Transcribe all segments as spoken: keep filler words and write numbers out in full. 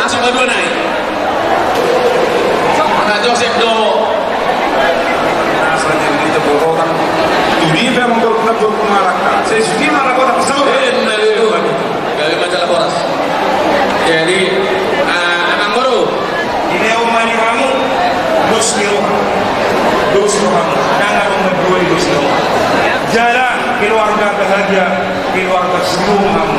Langsung kedua naik. Maka Josep do. Asal jadi kita borotan. Duri pe mengkol kena buat pengarak. Saya sudah marah kota pesawat. Eh, nah, itu. Gabe majalah Boras. Jadi, ah, Amang Guru. Dilehon ma di hamu dos ni roha. Dos ni roha. Nang adong na dua i dos ni roha. Jala keluarga bahagia, keluarga sungguh hamu.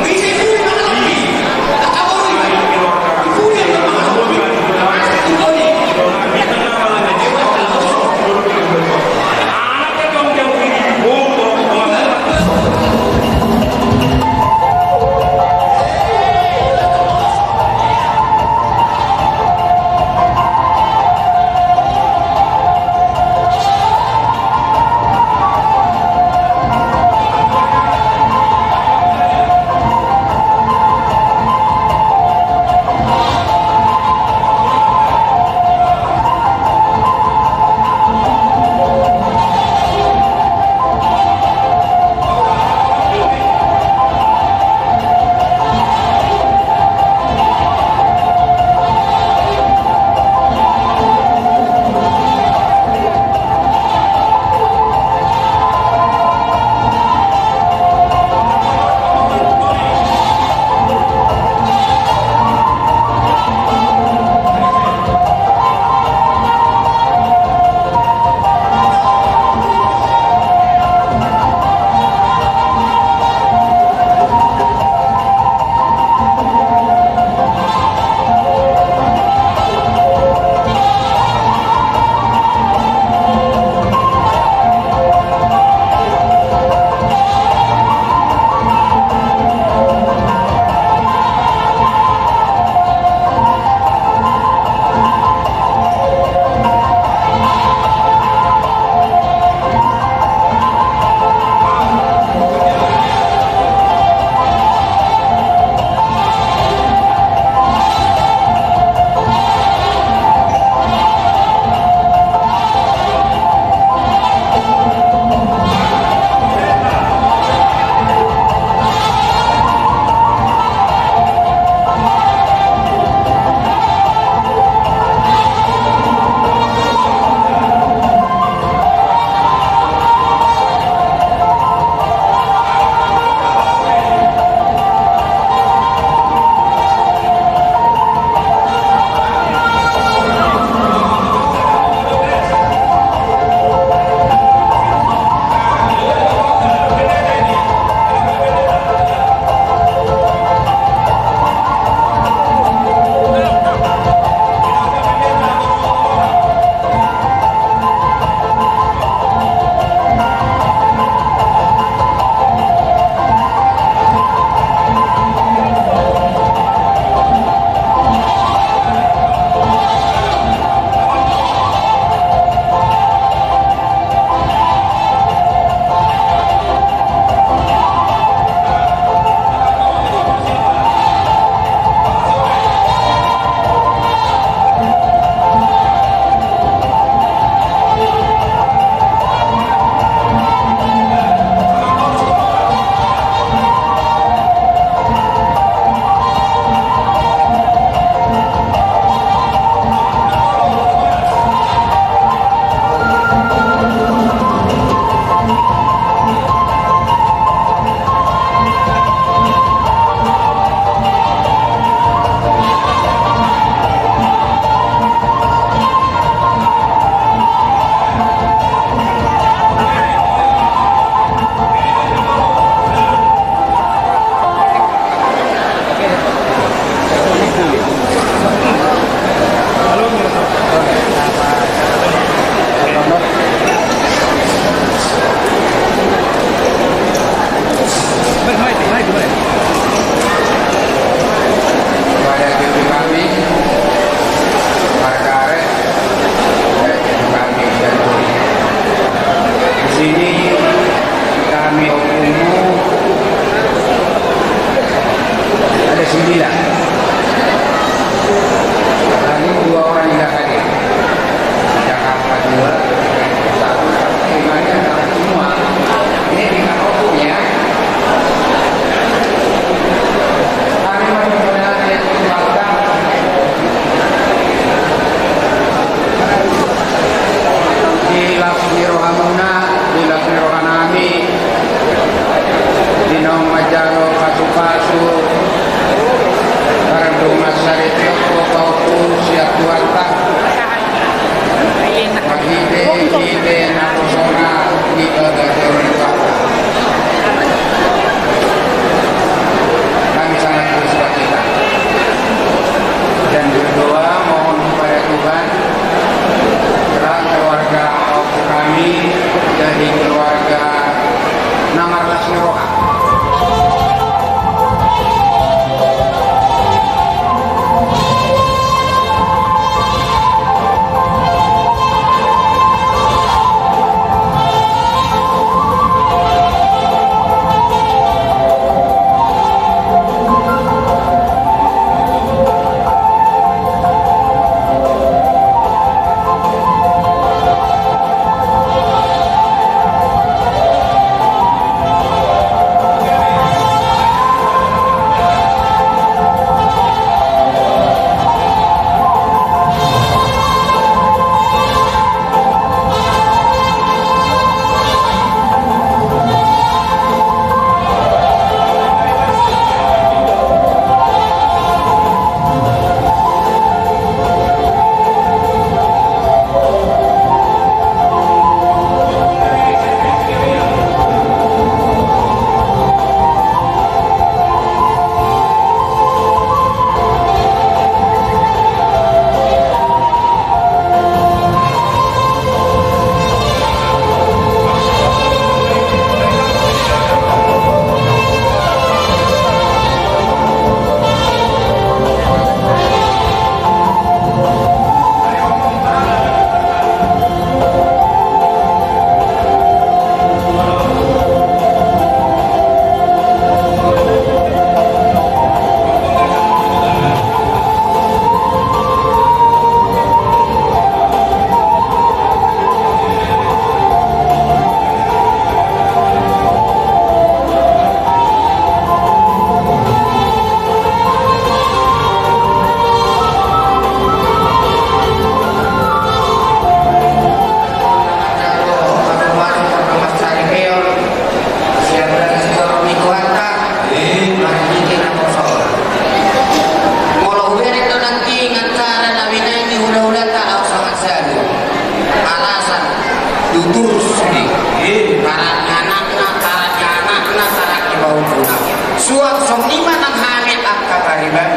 Songon i ma nang hami angka pariban.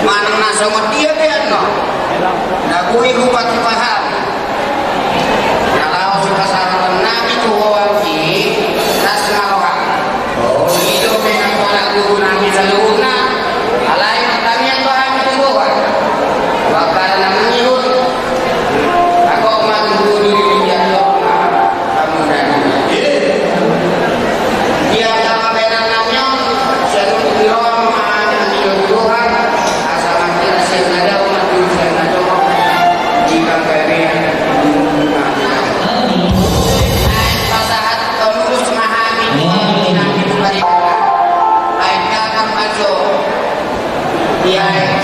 Manang na songon dia pe annon, na boi hupatupa hami. Na laho sipasahaton nami tu ho anggi, las ma roham. O, i do pe nang tu anak guru nami saluhutna. Alai martangiang do hami tu Tuhan. Bangkana na mangihut. Agak ma tu guru di dia do. Ia, ia,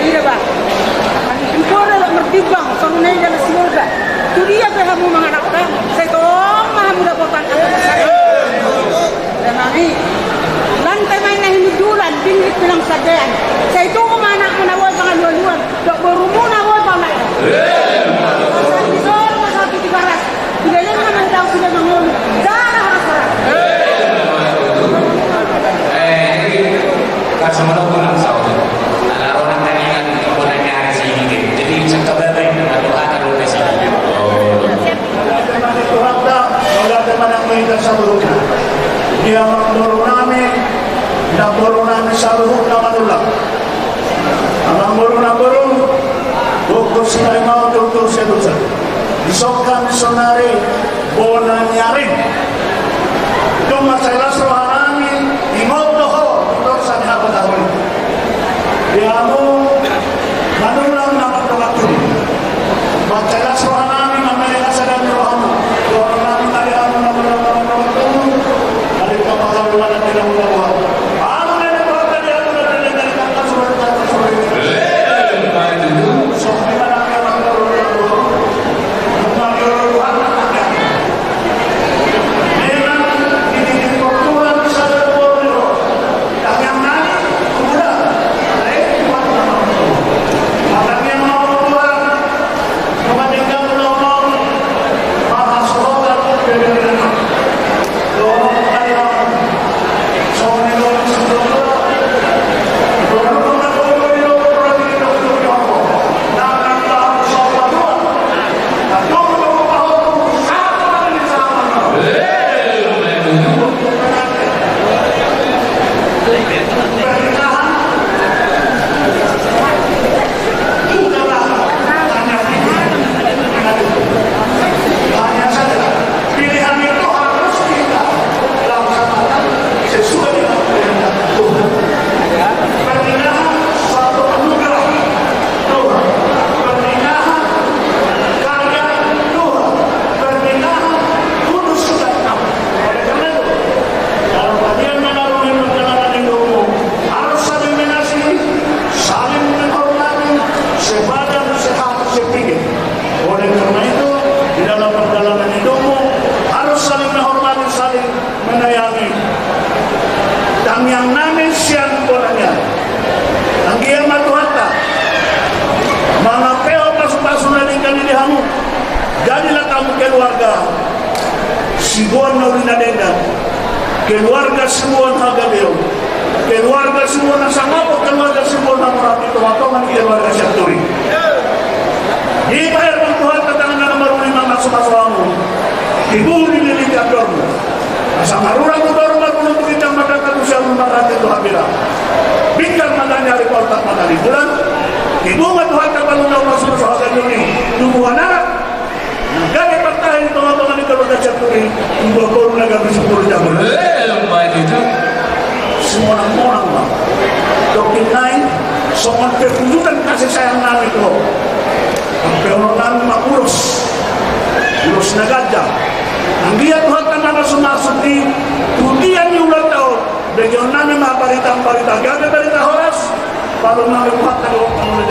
Ida ba. Di pora lo mertimbang, solu na i dalan Sibolga. Tu dia pe hamu mangalangka, sai tong ma hamu dapotan angka na sada. Dan nami, lantai ma i na hinundulan, dinglit pinang sadean. Sai tubu ma anakmu na boi pangalualuan, dohot borumu na boi pangalualuan. Sai di solu ma satu di baras. Sude leleng ma mandaon, sude mangolu. Jala horas-horas. Eh, jadi, kan sama lo pulang saudara. Ala ro nangkaningan, ro nangkaningan sini, jadi, cakap apa ini? Atau ada lo di sini? Oh. Mauliate ma di Tuhanta, mauliate ma nang hita saluhutna. Di amangboru nami, namboru nami saluhutna Manullang. Amangboru, namboru, gokhon sipaima, turtur sialusan. Dison hami saonari bona ni ari. Tung mansai las roha nami ingot do ho di torsa ni habot-habot i. Di hamu Manullang na mardongan tubu, mansai las roha nami mamele hasadaon ni rohamu. Dohonon nami ma di hamu Manullang na mardongan tubu, na ringkot panggabean di hamu na boha. Amen. Pilihan itu harus kita laksanakan sesuai dengan kehendak Tuhan. Pernikahan suatu anugerah Tuhan. Pernikahan karya Tuhan. Pernikahan kudus dan agung. Oleh karena itu, dalam bagian mengarungi perjalanan hidupmu, harus saling mengasihi, saling menghormati, sebadan sehat sepingit. Oleh karena itu, di dalam perjalanan hidupmu harus saling menghormati, saling menyayangi. Tangiang nami sian Bonaniaga, anggiat ma Tuhanta mangampehon pasu-pasu na denggan i di hamu. Jadilah hamu keluarga siboan na uli na denggan, keluarga siboan hagabeon, keluarga siboan na sangap, keluarga siboan na murah di tonga-tonga ni keluarga Sianturi. Dipaher ma Tuhanta tangan na maruli mamasu-masu hamu. Tibu ni lili andormu. Asa marura tu toru, marungut tu ginjang, mardalan tu siamun, marranting tu hambira. Bintang mataniari, poltak matanibulan. Tibu ma Tuhanta palu na mamasu-masu hagabeon i. Tubuan anak. Gabe partahi di tonga-tonga ni keluarga Sianturi, dua pulu na gabe sepuluh jam. Eh, baik itu. Simonang-monang ma. Dohot nai, songon perwujudan kasih sayang nami tu ho. Ampe holan nami ma ulos. Ulos na ganjang. Anggiat Tuhanta mamasu-masu di tu tiap ni ulaonta on. Begeon nami ma barita-barita gabe, barita horas. Palu nami Tuhanta di waktu na